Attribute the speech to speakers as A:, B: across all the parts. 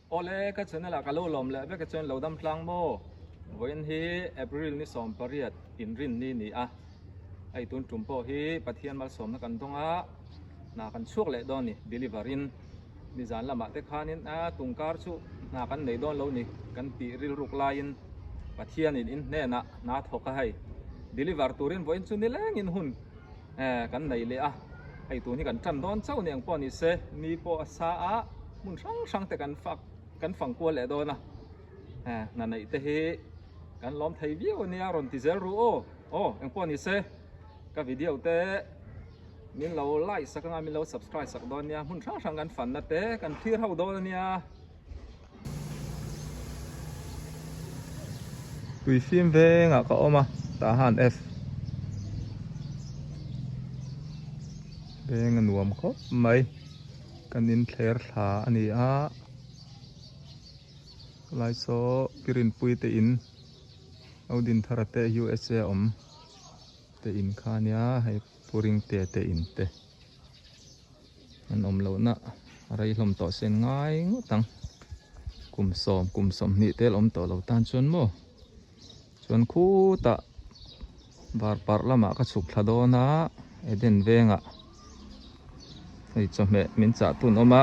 A: Awle ka channel ah ka lo lawm leh vek e chuan lo dam tlang maw? Vawiin hi April ni 18 inrin ni ni a, hei tun tum pawh hi Pathian malsawmna kan dawng a, hna kan chhuak leh dawn ni deliver in nizan lamah te khanin a tungkar chu hna kan nei dawn lo ni kan tih rilruk laiin Pathianin in hnenah hna thawk a hei deliver turin vawiin chu nilengin hun kan nei leh a, hei tun hi kan tan dawn chauh ni ang pawh ni se ni pawh a sa a hmun hrang hrang te kan fak kan fang kual leh dawn a hna neih te hi kan lawm thei viau ania rawn ti zel ru aw aw eng pawh ni se ka video te min lo like sak anga min lo subscribe sak dawn nia hmun hrang hrang kan fanna te kan thlir ho dawn ania. Tui fim vengah ka awm a tah han F veng a nuam khawp mai kan inthler thla a ni a helai saw Pirinpui te in lo din thar a te USA a awm te in kha a nia hei Puring te te in te. An awm lohna a rei hlawm tawh sen ngai ngawt ang. Kum sawm kum sawmhnih tel awm tawh lo tan chuan maw chuan khutah var parh lamah ka chhuk thla dawn a Eden vengah hei chawhmeh min chah tun awm a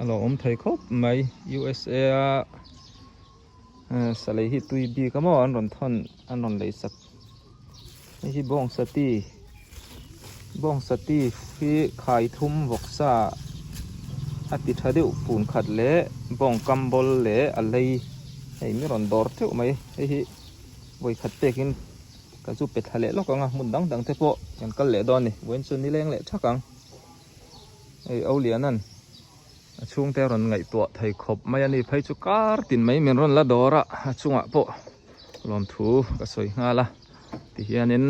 A: a lo awm thei khawp mai USA a Salei hi tui bik a maw an rawn thawn an rawn lei sak hei hi bawngsa ti bawngsa ti hi khai thum vawksa a ti tha deuh pun khat leh bawng kam bawl leh a lei hei mi rawn dawr teuh mai hei hi vawi khat pek in ka zu pe thla leh lawk ang a hmun dang dang te pawh kan kal leh dawn a ni vawiin chu nileng leh thak ang hei Auliana'n. A chhungte a rawn ngaihtuah thei khawp mai a ni phei chu kar tin mai min rawn la dawr a a chungah pawh lawmthu ka sawi nghal a tihianin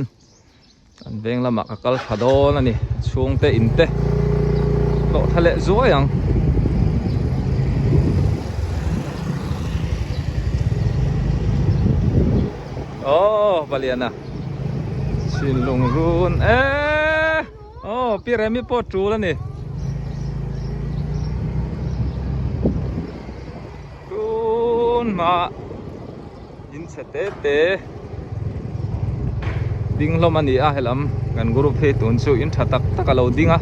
A: an veng lamah ka kal tha dawn a ni a chhungte in te tlawh tha leh zuai ang. Aww Paliana Chhinlung run eee. Aw pi Remi pawh tul a ni. Tun hma in chhe te te ding hlawm a ni a helam kan group hi tun chu in tha tak tak a lo ding a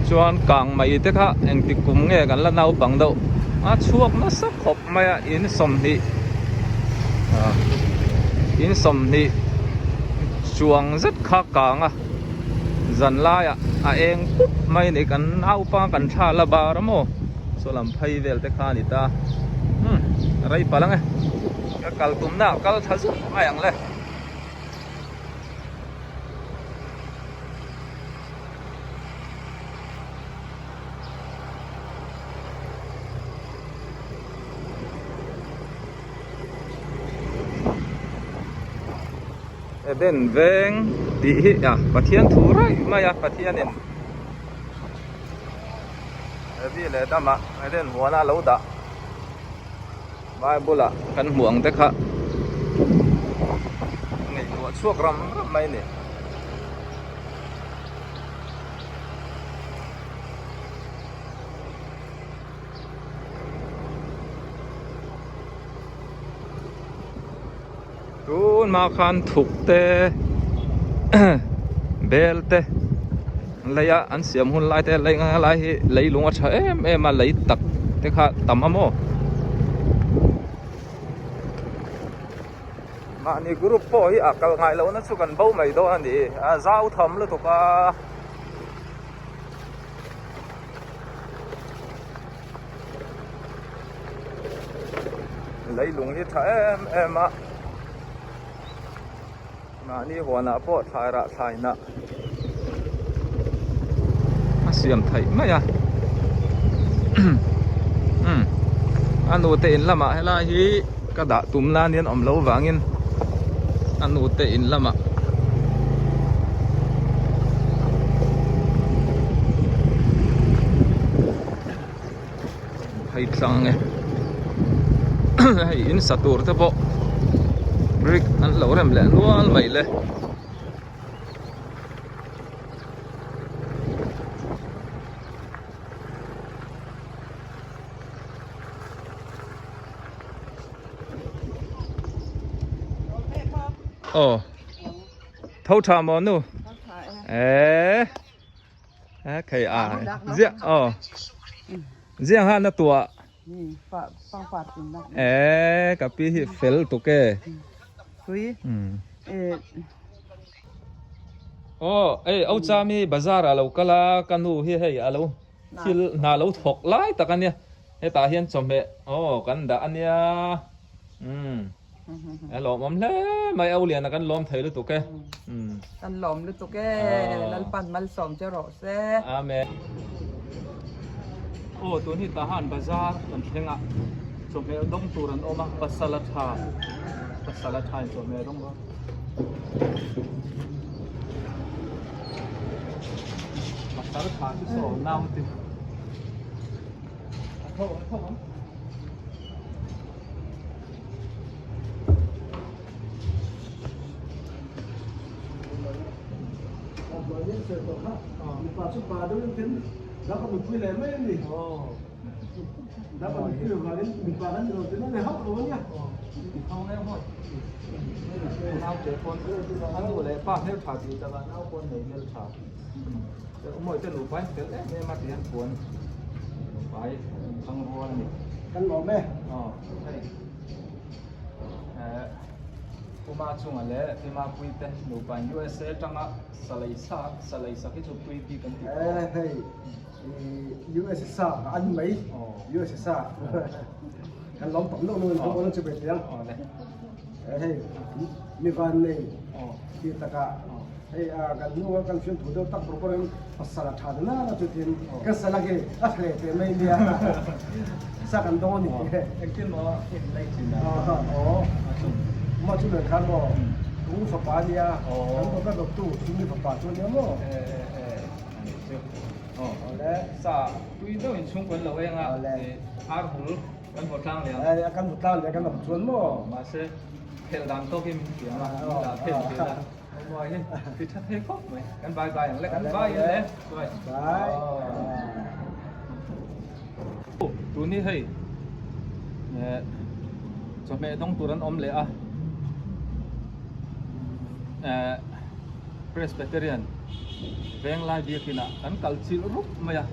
A: chuan kang mai te kha engtik kum nge kan la naupang deuh a chhuak nasa khawp mai a in 20 in 20 chuang zet kha kang a zan laiah a eng pup mai a ni kan naupa kan thla la bar a maw saw lam phei vel te kha a ni ta umm rei palh ang e ka kal tumna ah kal tha zuk mai ang le. Eden veng tih hi a Pathian thu raih mai a Pathianin Evi leh Adama Eden huana a lo dah Bible ah kan hmuh ang te kha ngaihtuah chhuak ram ram mai a ni. Tun hma khan thuk te bel te lei a an siam hun lai te lei nga lai hi lei lung a tha em em a lei tak te kha tam a maw mahni group pawh hi a kal ngai lohna chu kan bo mai dawn a ni a zau tham lutuk a. Leilung hi tha em em a mahni huanah pawh thlai rah thlai hnah a siam theih mai a umm a nute in lamah helai hi ka dah tum nan hian awm loh vangin a nute in lamah phei tlang e hei in sa tur te pawh brick an lo rem leh nual mai le. Aw. Tho tha maw nu? Ee. Khei a. Ziah aw. Ziah han a tuah. Ee ka pi hi fel tuk e. Aw ei au chami bazar ah lo kal a ka nu hi hei a lo thil hna lo thawk lai tak a nia hetah hian chawhmeh aw kan dah a nia umm a lawmawm hle mai au liana kan lawm thei lutuk e umm
B: kan lawm lutuk e Lalpan malsawm che rawh se.
A: Amen. Aw tun hi Tahan bazar kan thleng a chawhmeh dawng tur an awm a pasal a tha pasal a tha in chawhmeh dawng dawn. Pasal tha chu saw nau te a tho a tho ang.
C: Kan lawm e.
A: Puma chunga leh Pima Puite nupa in USA atanga Salai sa Salai sak hi chu tui bik an ti tawh.
C: Eh hei US sa a ni mai US sa kan lawm tam lo lo kan chu pe tiang eh hei mi van nei ti taka hei a kan nu kan fian thu deuh tak bur in pasal a tha na na chu tin kan sala ke a thle te mai nia sa kan dawng ani
A: engtin maw in lei chin a
C: aw ma chu nen khan maw tu fapa nia kan dawt a dawttu chu mi fapa chu nia maw
A: Sa tui deuh in chhungkaw an lo eng a, ar hul kan haw tlang leh
C: ang. Kan haw tlang leh kan awm chuan maw?
A: Mahse khelh dan tawk hi min thiam a, min dah thei ang thin a. Mawi hi ti tha thei khawp mai. Kan bye bye ang le, kan bye in le. Bye.
C: Bye.
A: Tun hi hei chawhmeh dawng tur an awm leh a. Presbyterian Venglai biakin ah kan kal chilh rup mai a,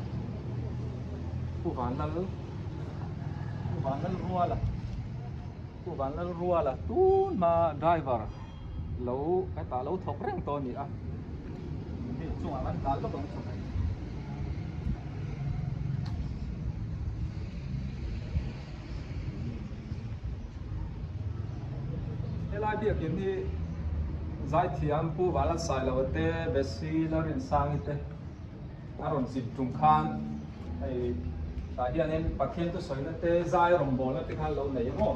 A: Pu Vanlal Pu Vanlal Ruala Pu Vanlal Ruala tun hma driver lo hetah lo thawk reng tawh a ni a, hei chungah kan dah lawk ang chu. Helai biakin hi zaithiam Pu Vanlalsailo te Bessie Lalrinsangi te a rawn zin tum khan hei tah hianin Pathian thusawina te zai rawngbawlna te khan lo nei emaw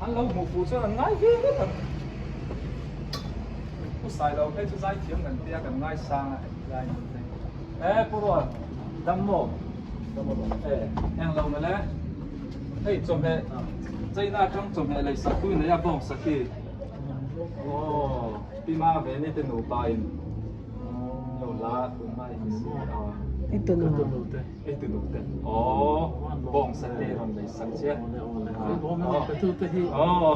A: an lo hmuh fuh chuan an ngai ve vek ang. Pu Sailo phei chu zaithiam kan tia kan ngaisang a hei zai nun te. E Pu Rual dam maw? E eng lo mawle hei chawhmeh China atang chawhmeh lei sak tu nei a bawng sak hi aw Pi Ma ve ni te nupa in lo la tun mai hi si a
B: Ei tu nu
A: ei tu nu te aw bawng sak hi rawn lei sak che aw aw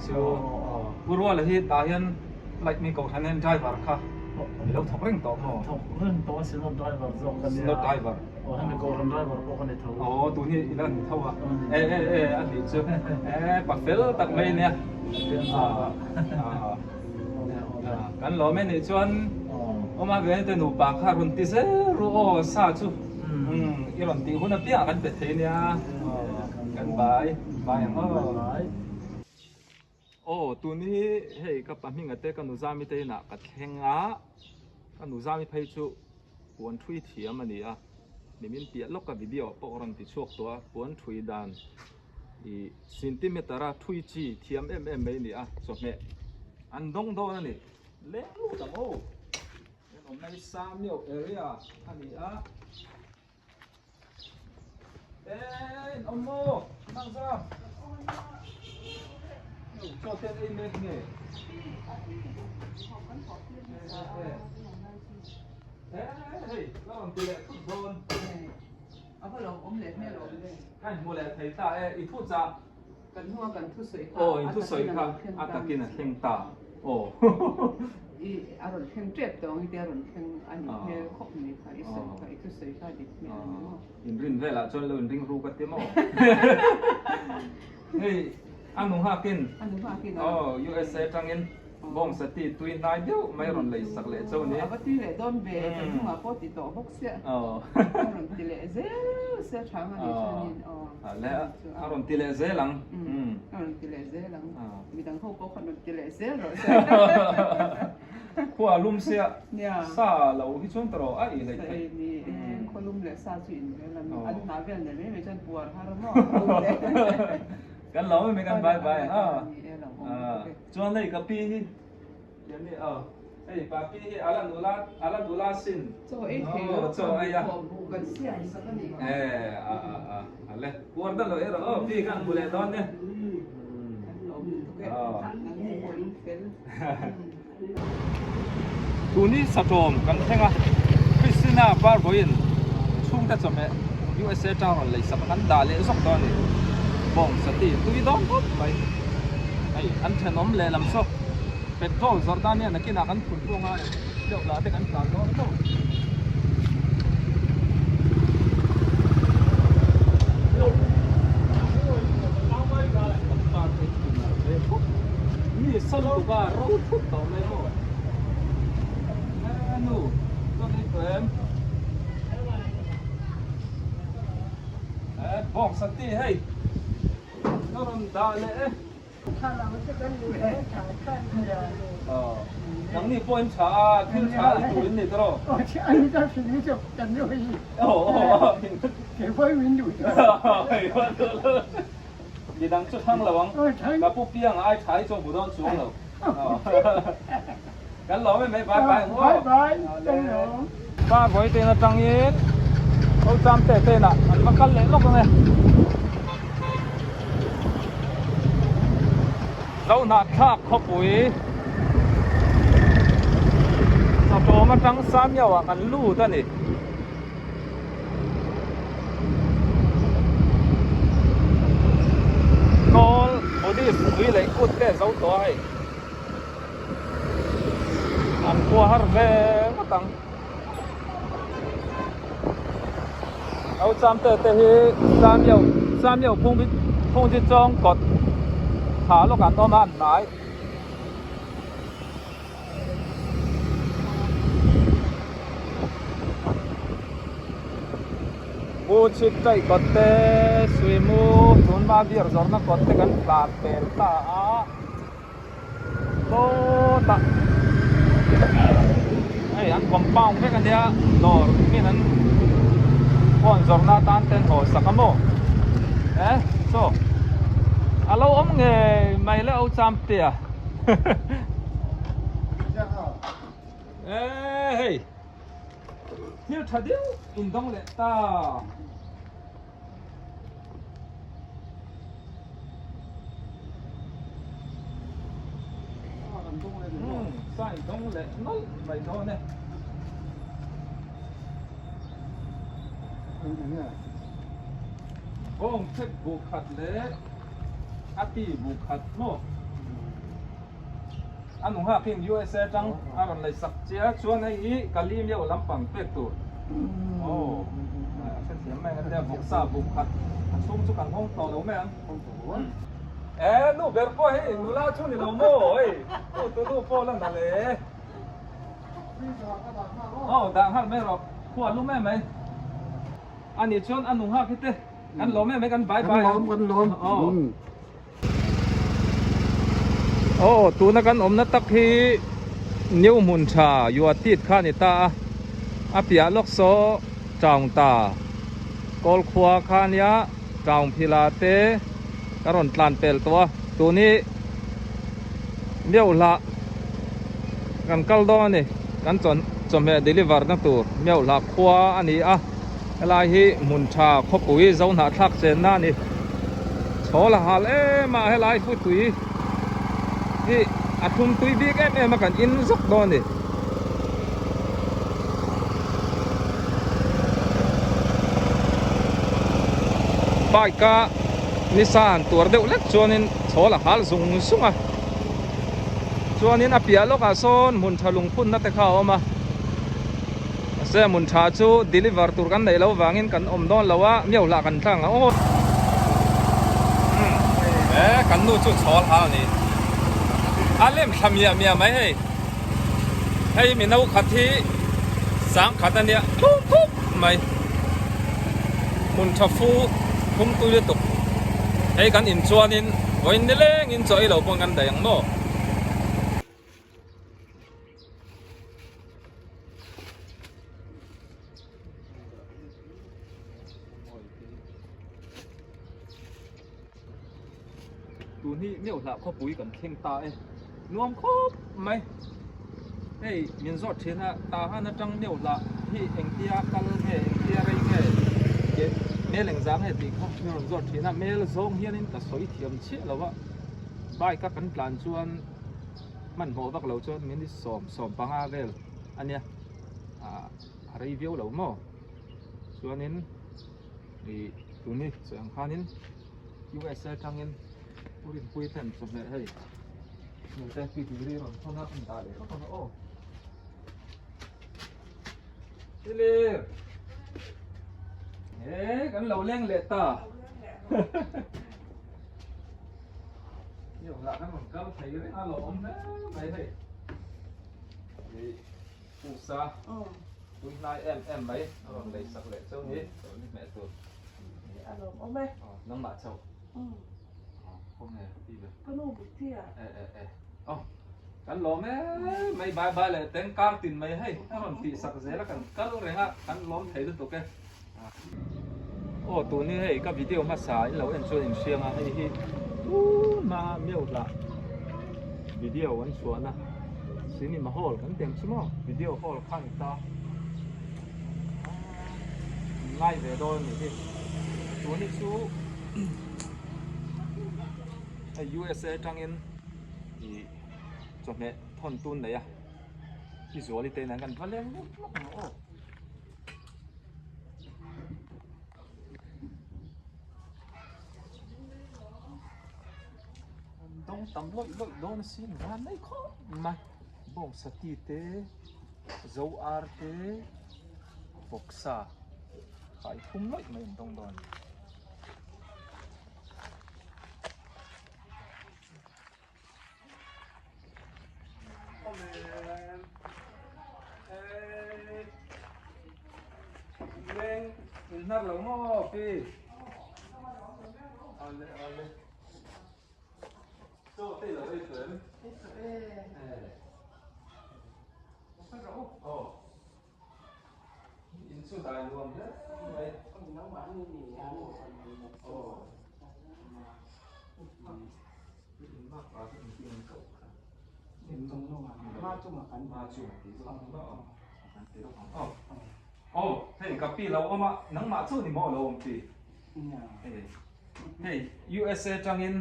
A: Chu Pu Ruala hi tah hian flight mi kohhran hian driver kha i lo thawk reng tawh maw?
D: Thawk reng tawh a Synod driver zawk ka nia.
A: Synod driver.
D: Aw hemi kohhran driver pawh ka ni tho.
A: Aw tun hi i la ni tho a. E e e a nih chu e pa fel tak mai nia. Kan lawm e nih chuan awma ve te nupa kha rawn ti zel ru aw sa chu i rawn tih hun apiang ah kan pe thei nia. Kan bai bai ang aw. Aw tun hi hei ka pahminga te ka nuzami te inah ka thleng a, ka nuzami phei chu puan thui thiam a ni a, nimin piah lawka video pawh rawn ti chhuak tawh a, puan thui dan ih centimeter a thui chi thiam em em mai a ni a, chawhmeh an dawng dawn a ni, leng lut ang aw, awmna hi Samio area a ni a. Ê, in awm maw? Nang zam. Chaw te ei mek nge? Ê, hei, la rawn ti leh thut dawn.
B: A va lawmawm leh hmel awm ve.
A: Ka inhmu leh thei ta e, i thu chah.
B: Kan hnua kan thusawi kha
A: Aw, in thusawi kha a takin a thleng ta. Aw.
B: I a rawn thleng tep tawh ang hi te a rawn thleng a ni hmel khawp mai kha i sawi kha i thusawi kha a dik hmel a ni maw.
A: Inrin velah chuan lo inring ru ka ti maw. Hei a nu nghakin
B: A nu nghakin a.
A: Aw USA atangin bawngsa ti tui hnai deuh mai rawn lei sak leh chauh ni.
B: Aw a va tui leh dawn ve kan hnungah pawh ti tawh bawk sia.
A: Aw.
B: A rawn ti leh zel sia tha ang a nih chuanin aw.
A: A le a rawn ti leh zel ang.
B: A rawn ti leh zel ang. Midang ho pawh khan rawn ti leh zel rawh se.
A: Khua lum sia sa lo hi chuan tawh a ei hleih theih.
B: Sa ei ni e, khaw lum leh sa chu in vel a, an hnah vel nei mai mai chuan puar har maw.
A: Kan lo mai kan bai bai ha. Chuan hei ka pi hi tian hi aw hei pa pi hi ala nula ala nula sin.
B: Chaw ei thei lo
A: chaw ei a.
B: Buh kan siam sak a ni.
A: E a a a a le puar dan lo erawh aw pi kan hmu leh dawn nia.
B: Kan lo lutuk e. Kan hmu pawh in fel.
A: Tuni satawm kan thleng a, Christina Parvawiin chhungte chawhmeh USA tang rawn lei sak a, kan dah leh zawk dawn a ni. Bawng sati tui dawn khawp mai. Hei an thenawm lehlam saw petrol zawrh tan hian nakinah kan phun pawh ngai deuh lah te kan tlan dawn tho. Mi saluka ro thut tawh mai maw e nu chuan ei tawh em e bawng sati hei ka rawn dah leh e Nangni pawh in tha a, thil tha i tur in nei ta rawh. Midang chu thlang lo ang, ka pu piang ai tha hi chu hmu dawn chuang lo. Kan lawm em mai, bye bye ang aw. Pa vawi ten atangin Tlawcham te tenah an va kal leh lawk ang e. Zohnahthlak khawpui Satawm atang Samiau ah kan lut a ni. Kawl Buddhist pui leh kut te zo tawh a hei. An khua har ve ngawt ang. Âu cham te te hi Samiau Samiau phung phung chi chawng kawt thla lawk an awm a an hnai. Mu chhit taih kawt te suimu tunhma beer zawrhna kawt te kan tlan pel ta a. Sawtah hei an compound vek ania dawr min an phone zawrhna atan te an haw sak a maw eh saw a lo awm ngei mai le o cham te a eh hei thil tha deuh in dawng leh ta. Sai dawng leh nawlh mai dawn e. Bawng chek bu khat leh a ti bu khat maw? A nu nghakin USA atang a rawn lei sak che a, chuan hei hi ka li miau lampang pek tur. Aw, a hrethiam mai ang a tia, vawksa buk khat a chhung chu kan hawng tawh lo mai ang. E, nu ber pawh hei nula chu ni lo maw hei, nu tu nu pawh la na le. Aw, dah nghal mai rawh, khua lum em mai. A nih chuan a nu nghak hi te, kan lawm em mai, kan bai bai ang.
C: Kan lawm, kan lawm.
A: Aw. Aw tuna kan awmna tak hi new hmun tha Yuatit kha a ni ta a, a piah lawk saw town ta kawl khua kha a nia town phila te ka rawn tlan pel tawh a tun hi Meuhlah kan kal dawn a ni kan chawhmeh deliver na tur Meuhlah khua a ni a. Helai hi hmun tha khawpui zohnahthlak chenna a ni. Chhawl a hal em a, helai fu tui hi a thlum tui bik em em a kan in zawk dawn a ni. Bike a nisa han tuar deuh lek chuanin chhawl a hal zung zung a. Chuanin a piah lawkah sawn hmun tha lungphunna te kha a awm a. Mahse hmun tha chu deliver tur kan neih loh vangin kan awm dawn lo a, miau hlah kan tlang ang aw. E kan nu chu chhawl hal a ni. A lem thla miah miah mai hei. Hei mi no khat hi sang khat a nia thup thup mai. Hmun tha fu phum tui lutuk. Hei kan in chuanin vawiin nilengin chaw ei lo pawn kan daih ang maw. Tun hi meuh hlah khawpui kan thleng ta e, nuam khawp mai. Hei min zawt thin a, Tahan atang meuh hlah hi engtia kal nge, engtia rei nge, ke mel engzah nge tih kha min rawn zawt thin a, mel zawng hianin ka sawi thiam chiah lo a, bike a kan tlan chuan hmanhmawh vak lo chuan minute 10-15 vel a nia, a rei viau lo maw? Chuanin ih tun hi sawi ang khanin USA atangin Pu Rinpuii ten chawhmeh hei hnute tui tui ri rawn thawn a an dah leh vak ang aw. Silir! He kan lo leng leh ta. Nhiều lah kan rawn kal thei reng a lo awm hle mai hei. Ih pusa tui hnai em em mai a rawn lei sak leh chauh ni chauh ni hmeh tur.
B: A lawm awm e.
A: Nangmah chauh. Khaw nge ti ve.
B: Ka nu buk chi a.
A: E e e. Aw kan lawm e mai bai bai leh teng kar tin mai hei a rawn tih sak zel a kan kal reng a kan lawm thei lutuk e. Aw tun hi hei ka video hmasa in lo en chuan in hriang a hei hi tun hma miau hlah video an chhuahna cinema hall kan tih ang chu maw video hall kha a ni ta ngai ve dawn a nih hi tun hi chu hei USA atangin ih chawhmeh thawn tun nei a i zuali te nen kan va leng lawk lawk ang aw. Dawng tam lawih lawih dawn a sin van mai khawp mai bawngsa ti te zo ar te vawksa fai thum lawih mai an dawng dawn. Leng in hnar lo maw pi ale ale chaw te lo ei tawh em
B: ei tawh e
A: aw In chu dai nuam hle mai. Aw hei ka pi lo awm a nangmah chu ni maw lo awm pi hei USA tangin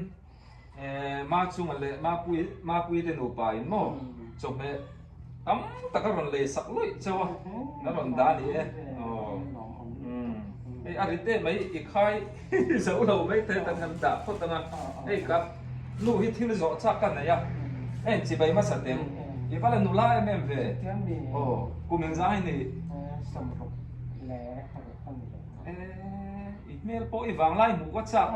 A: Ma chunga leh Mapui Mapui te nupa in maw chawhmeh tam tak a rawn lei sak lawih chauh a na rawn dah a ni e aw hei a rit em mai i khai zo lo mai te kan han dah phawt ang a hei ka nu hi thil zawh chak ka nei a hei in chibai hmasa teng i va la nula em em ve aw kum engzah hi ni i hmel pawh i vanglai hmuh ka chak.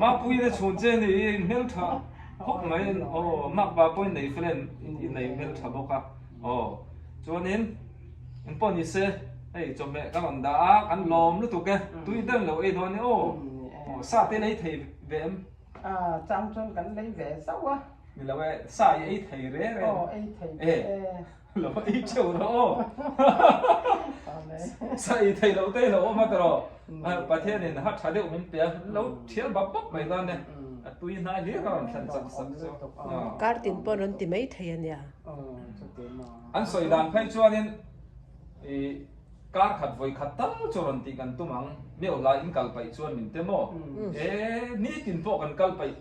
A: Mapui na chhun che ni i hmel tha khawp mai aw makpa pawhin nei fel em i nei hmel tha bawk a aw chuanin engpawh ni se hei chawhmeh ka rawn dah a kan lawm lutuk e tui deuh lo ei dawn e aw sa te lei thei ve em
B: chang chuan kan lei ve zauh a
A: ni lo e sa i ei thei re re
B: aw ei thei ve e
A: Lo ei theuh rawh aw. Sa ei thei loh te lo awm a tawh. Pathianin ha tha deuh min pe a, lo thial bap bap mai dawn e. A tui hnai hlir a rawn thlen chak sak chu.
E: Kar tin pawh rawn ti mai thei a nia.
A: An sawi dan phei chuanin i kar khat vawi khat tal chu rawn tih kan tum ang. Meuh lai in kal paih chuan min te maw? E nitin pawh kan kal paih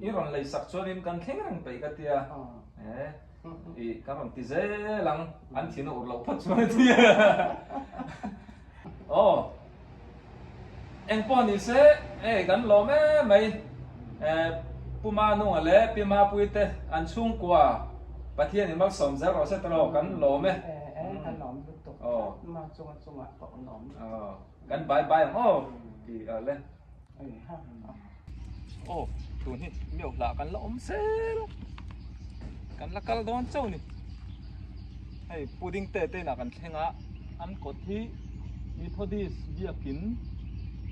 A: i rawn lei sak chuanin kan thleng reng paih ka tia. E. I kan rawn ti zel ang, an thin a ur loh phawt chuan a ti. Aw. Engpawh ni se hei kan lawm em mai. Pu Manunga leh Pi Mapuii te an chhungkua Pathian in malsawm zel rawh se tawh kan lawm e.
B: Kan lawm lutuk tlat ma chunga chungah pawh kan lawm lutuk.
A: Kan bye bye ang aw ti a le. Aw tun hi miau hlah kan la awm zel a kan la kal dawn chauh ni. Hei pudding te te inah kan thleng a an kawt hi Methodist biakin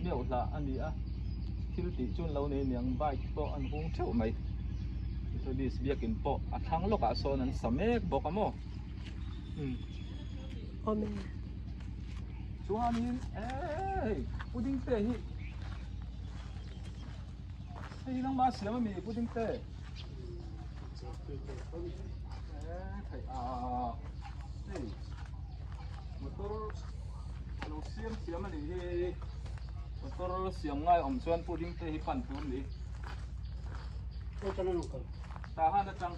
A: miau hlah a ni a thil tih chu an lo nei aniang bike pawh an hung theuh mai Methodist biakin pawh a thlang lawkah sawn an sa mek bawk a maw umm.
E: Amen.
A: Chuanin hei pudding te hi hei hi nangmah a siam ami pudding te thei a hei motor lo siam siam ani hi motor siam ngai awm chuan pudding te hi pan tur ni tah han atang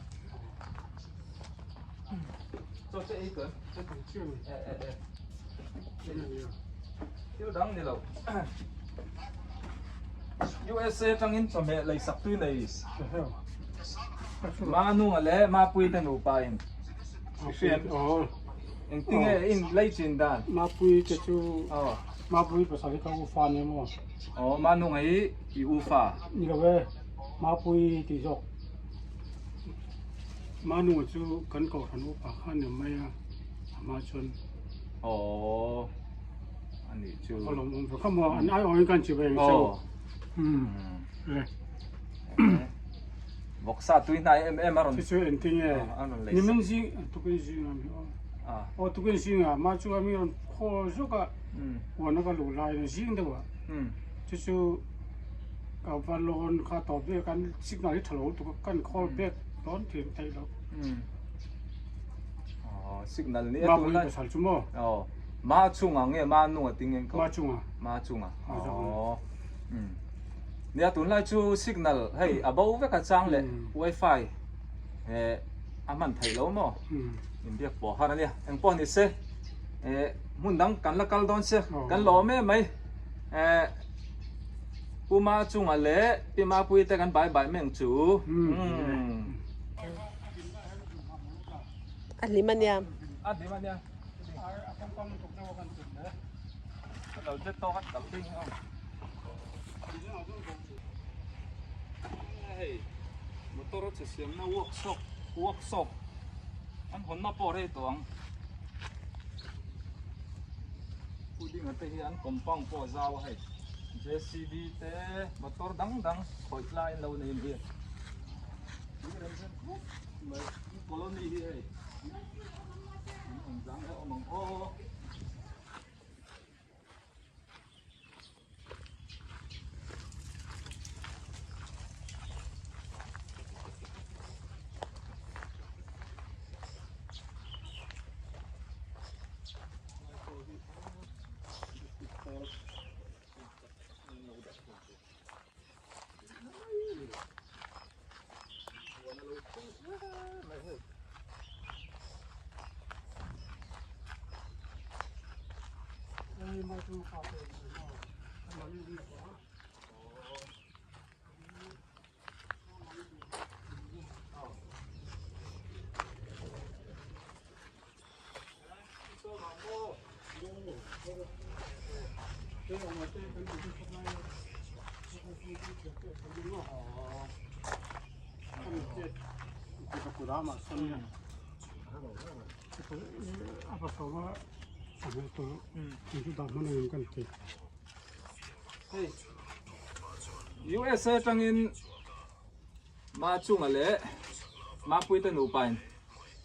A: Thil dang ni lo. USA atangin chawhmeh lei sak tui nei Manunga leh Mapuii te nupa in i hriat engtinge in lei chin dan?
D: Mapuii te chu Mapuii pasal hi ka u fa nia maw?
A: Aw Manunga hi i u fa?
D: Ni lo e, Mapuii tih zawk. Manu chu kan kohhran upa kha a ni mai a, a hma chuan.
A: Aww a nih chu.
D: Ka lawm awm ve kha maw an ai awin kan chi ve ang che u. Le.
A: Vawksa tui hnai em em a rawn.
D: Chu chu engtin nge? Nimin zing tukin zing a mi aw. Aw tukin zing a ma chu a mi rawn khaw zawk a huan a ka luh lai zing deuh a. Chu chu Ka va lawn kha tawp vel kan signal hi tha lo lutuk a kan call back dawn thin theih loh.
A: Signal ni a tun lai.
D: Pasal chu maw?
A: Aw. Ma chunga nge ma nunga ting eng ko?
D: Ma chunga.
A: Ma chunga. Aw. Nia tun lai chu signal hei a bo vek a chang leh wifi eh a hman theih lo maw? Inbiak pawh har ania. Engpawh ni se eh hmun dang kan la kal dawn sia kan lawm em mai. Eh Pu Ma chunga leh Pi Mapuii te kan bai bai meng chu.
E: A hlim a nia.
A: A hlim a nia. Lo jet tawk a tam ding ang. Hei motor che siamna workshop workshop an hawnna pawh rei tawh ang. Pudding te hi an compound pawh a zau a hei JCB te motor dang dang khawih lai an lo nei a ni hi tui rem rem khawp mai colony hi hei an awm tlang deuh awm ang aw. USA tangin Ma chunga leh Mapuite nupain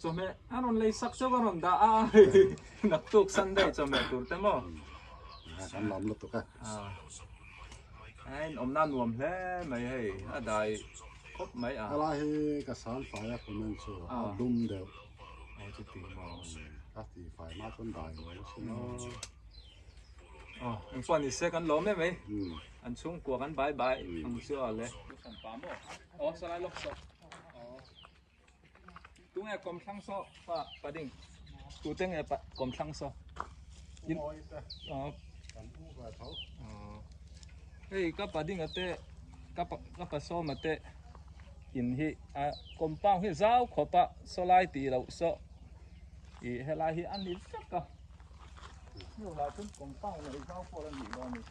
A: chawhmeh a rawn lei sak chauh a rawn dah a naktuk Sunday chawhmeh tur te maw?
C: Kan lawm lutuk a.
A: A inawmna nuam hle mai hei a dai khawp mai a.
C: Helai hi ka sam fai a comment chu a dum deuh.
A: Aw chuti maw.
C: Ka ti fai hma chuan dai lo sin aw.
A: Aw engpawh ni se kan lawm em mai. An chhungkua kan bai bai ang chu a le. Aw salai lawk saw. Tunge kawmthlang saw pa pa ding. Tute nge pa kawmthlang saw.
C: In aw.
A: Kan u ve tho. Hei ka pa dinga te ka pa ka pa sawma te in hi a compound hi zau khawp a saw lai tih loh saw ih helai hi a ni vek a hnu lah chuan compound leh zau pawh a nih dawn a ni.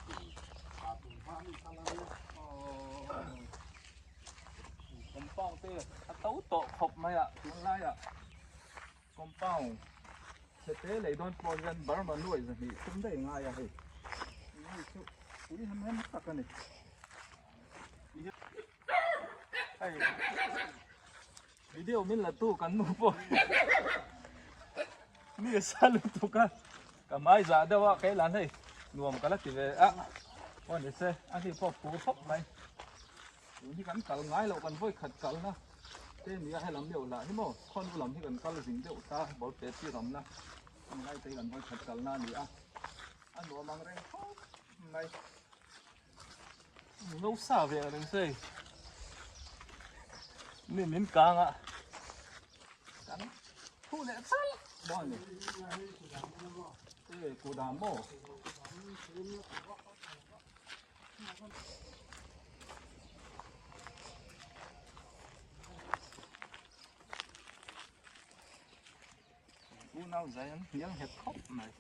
A: Compound te a to tawh khawp mai a tunlaiah Compound chhe te lei dawn pawh hian Burma nuaih zahnih thum daih ngai a hei. Hei chu pui hem hem tak a ni. Hei video min la tu kan nu pawh mi a sa lutuk a ka hmai zah deuh a kei lan hei nuam ka la ti ve a aw ni se a hni pawh phur khawp mai. Tun hi kan kal ngai loh kan vawi khat kalna te nia helam deuh lah hi maw khawn lam hi kan kal zing deuh ta ball pet hi ramna heng lai te hi kan vawi khat kalna a ni a a nuam ang reng khawp mai lo sa ve ang reng se mi min kang a kan thu leh chal dawn a ni e kudah maw. Unau zai an hnial nghet khawp mai.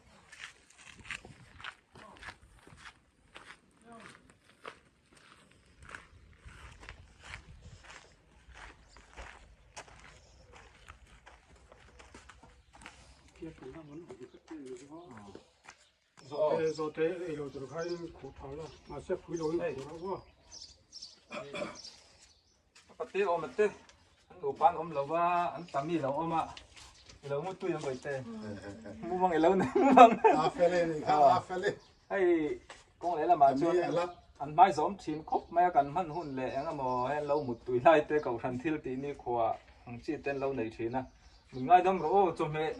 D: Zawhte zawhte ei lo tur kha in khuh tha la mahse phui lo in khuh reuh a.
A: Ka te awm a te an nupa an awm lo va an tam i lo awm a i lo mutui ang vawi te mu bang i lo nei mu bang
F: a fel e ni kha a fel e
A: hei kawng leh lamah chuan an hmai zawm thin khawp mai a kan hman hun leh eng emaw hei an lo muttui lai te kohhran thil tih ni khua ang chi te an lo nei thin a min ngaidam rawh aw chawhmeh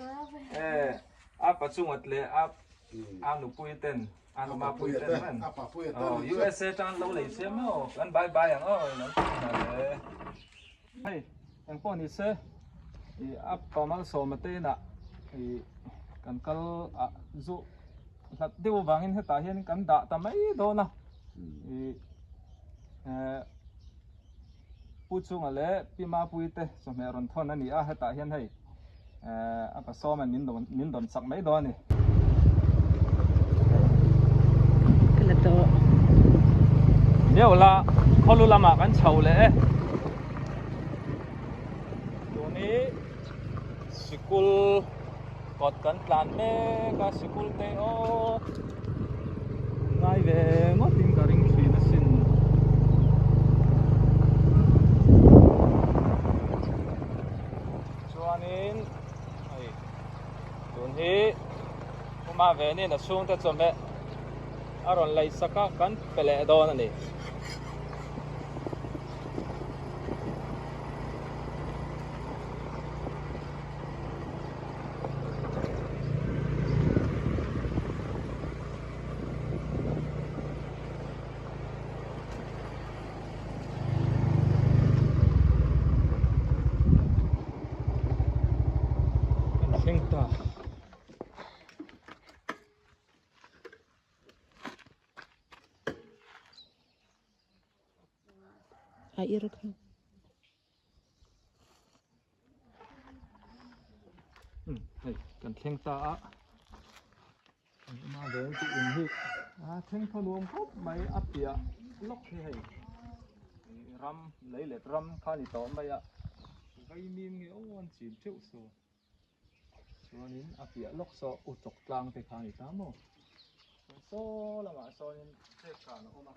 A: e A pa chungat leh a a nupui ten a numa pui ten man oh USA tan lo lei se maw kan bye bye ang aw in an ti hna le hei eng pawh ni se i a pa malsawma te inah i kan kal a zu hlat deuh avangin hetah hian kan dah ta mai dawn a i eh Pu chunga leh Pi Mapui te chawhmeh rawn thawn a ni a hetah hian hei a pasawm in min dawn chak mai dawn a ni. Deuh la khawlu lamah kan chho leh e. Tun hi sikul kawt kan tlan mek a sikul te aw ngai ve ngawtin ka ring thin asin. Chuanin hei tun hi Puma venin a chhungte chawhmeh a rawn lei sak a kan pe leh dawn a ni. Kan thleng ta.
E: A ir kha.
A: Hei kan thleng ta a. Engmah vel chu in hi a thleng thaw nuam khawp mai a piah lawk hi hei ram lei let ram kha ni tawh mai a vaimim nge aw an chin teuh saw chuanin a piah lawk saw u chawk tlang te kha a ni ta maw chuan saw lamah sawnin chet kan a awm a.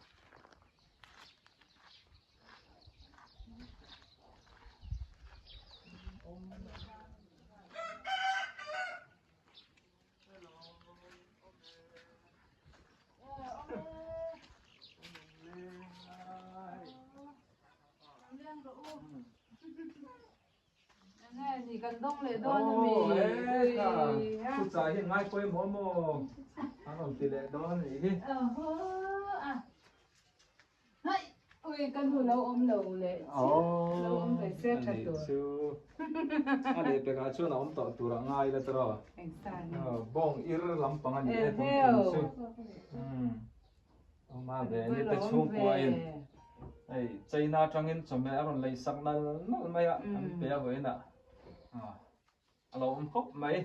A: Thuchah hi ngai pawimawh maw an rawn ti leh dawn a nih hi.
B: Hai ui ka nu lo awm lo leh chiah lo awm ve se tha tur.
A: Chu a leh pekah chuan a awm tawh tur a ngai la tawh.
B: Engsan.
A: Bawng ir lampang a ni e tun tum chu. Awma ve ni te chhungkua in hei China atangin chawhmeh a rawn lei sak nal nal mai a an pe a vawiin ah a lo awm khawp mai.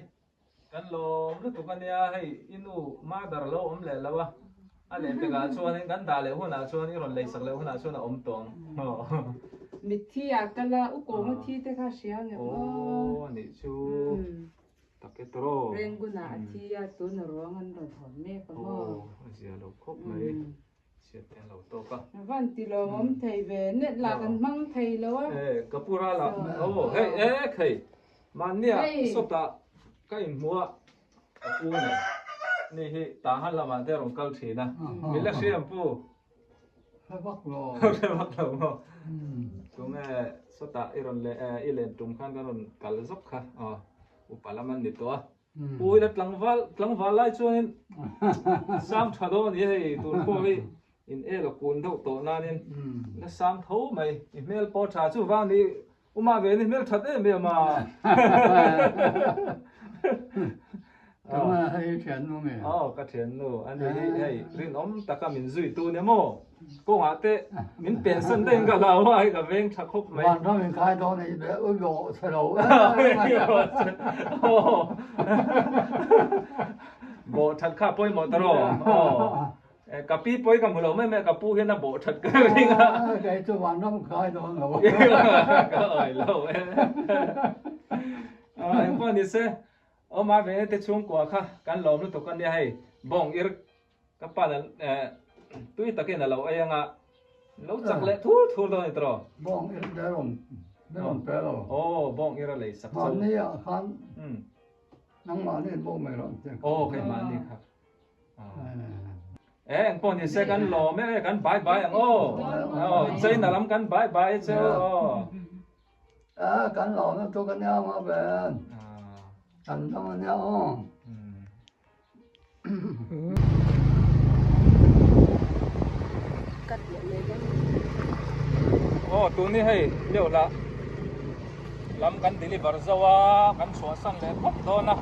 A: Kan lawm lutuk a nia hei i nu mother lo awm leh lo a a lehpekah chuanin kan dah leh hunah chuan i rawn lei sak leh hunah chuan a awm tawh ang.
B: Mitthi ah kal a u kawng a thi te kha hria ngem aw.
A: Aw a nih chu. Tak e tawh.
B: Rengun ah a thi a, tuna ruang an rawn hawn mek a maw?
A: Aw, a zia lo khawp mai. Chhiat te an lo tawk a.
B: A van ti lawmawm thei ve, net lah kan hmang thei lo a.
A: E, ka pu ral ah, aw hei ek hei, mahnia sawtah ka inhmu a, ka pu nen ni hi Tahan lamah te a rawn kal thin a, min la hriam pu.
F: Hre vak lo.
A: Hre vak lo maw? Tunge sawtah i rawn leh i len tum khan kan rawn kal zawk kha aw upa lam an ni tawh a. Pu ila tlangval tlangval lai chuanin sang tha dawn a ni hei tun pawh hi in el a kun deuh tawh nanin la sang tho mai i hmel pawh tha chu vang ni Uma ve ni hmel that em em a.
F: Tunga hei thiannu nge?
A: Aw ka thiannu ani hi hei rinawm taka min zui tu nia maw? Kawngah te min pensan daih ka hlau a hei ka veng tha khawp mai.
F: Vanram in khai dawn i be u bawh che lo
A: Bawh that kha pawimawh ta rawh. Aw. Ka pi pawi ka hmu lo mai mai a, ka pu hian a bawh that ka ring a.
F: Kei chu vanram khai dawn lo.
A: Ka awi lo e. Engpawh ni se, awma ve te chhungkua kha kan lawm lutuk a nia hei, bawng ir ka pan tui takin a lo ei anga, lo chak leh thur thur dawn a ni tawh.
F: Bawng ir te rawn rawn pe lo.
A: Aw, bawng ir a lei sak chauh.
F: Mahni ah khan nangmahni in bawng mai rawh an ti.
A: Aw, keimahni kha. E engpawh ni se kan lawm e kan bye bye ang aw aw China lam kan bye bye che aw
F: a kan lawm na tu kan nia ma ben kan dang ania aw
A: Aw tuni hei leuh lah lam kan deliver zo a kan chhuahsan leh phawt dawn a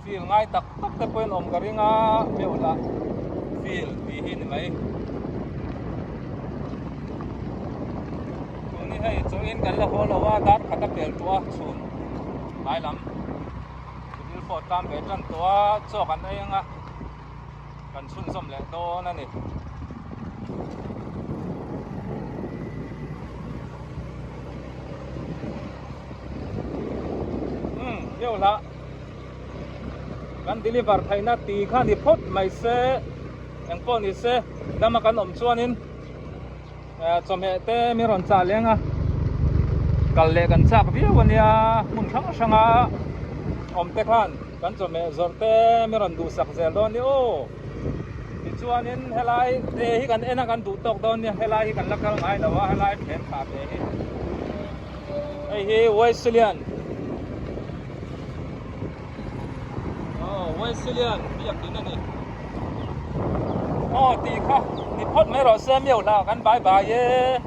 A: feel ngai tak tak te pawhin awm ka ring a meuh lah feel tih hi ni mai tuni hei chawin kan la haw lo a dar khat a pel tawh a chhun tlai lam ril pawh tlam ve tan tawh a chaw kan ei ang a. Kan chhunzawm leh dawn a ni. Umm deuh lah kan deliver theihna ti kha ni phawt mai se engpawh ni se dama kan awm chuanin chawhmeh te min rawn chah leng a kal leh kan chak viau a nia hmun hrang hranga awm te khan Kan chawhmeh zawrh te mi rawn duhsak zel dawn ni aw. Tichuanin helai te hi kan en a kan duh tawk dawn nia helai hi kan la kal ngai lo a helai then thlah ve hi. Hei hi Wesleyan Aw Wesleyan biakin a ni. Aw tih kha ni phawt mai rawh se miau hlah kan bye bye e.